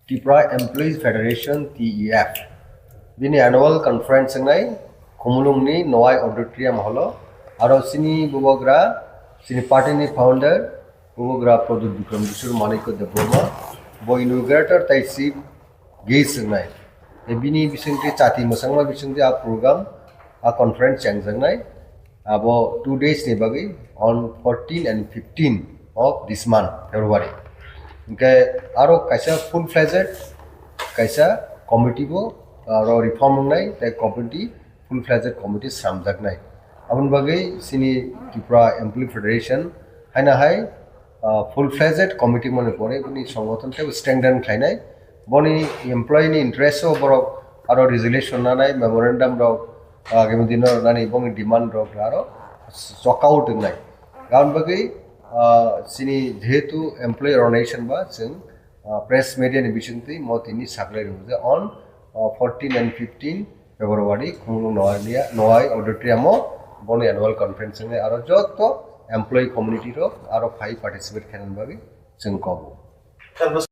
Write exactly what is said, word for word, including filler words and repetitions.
Tripura Employees Federation, T E F, bini annual conference wngnai Khumulwngni Nowai Auditorium hall-o. Aro chini bubagra, chini party ni founder, bubagra Pradyut Bikram Kishore Manikya Debbarma, bo inaugurator tai chief guest wngnai. Tei bini bisingtwi chati mwchangma bisingtwi a program, a conference chengjaknai. Abo two days ni bagwi, on fourteen and fifteen of this month, February. Hwnkhe aro kaisa full fledged kaisa committee bo aro reform wngnai, tei committee, full fledged committee sramjaknai. Aboni bagwi chini Tripura Employee Federation haino hai, ah, full fledged committee mani pore bini songothon tei strengthen khlainai. Boni employee ni interest o borok aro resolution nanai, memorandum rok, ah, agami dino nani bongni demand rok aro chok out wngnai. Aboni bagwi, ah, chini jehetu employee organization ba chwng, ah, press media ni bisingtwi mo tini saklai rwjak on, ah, fourteen and fifteen February Khumulwng Nowai, Nowai Auditorium o boni annual conference wngnai aro joto employee community rok aro phai participate khainani bagwi chwng kobo.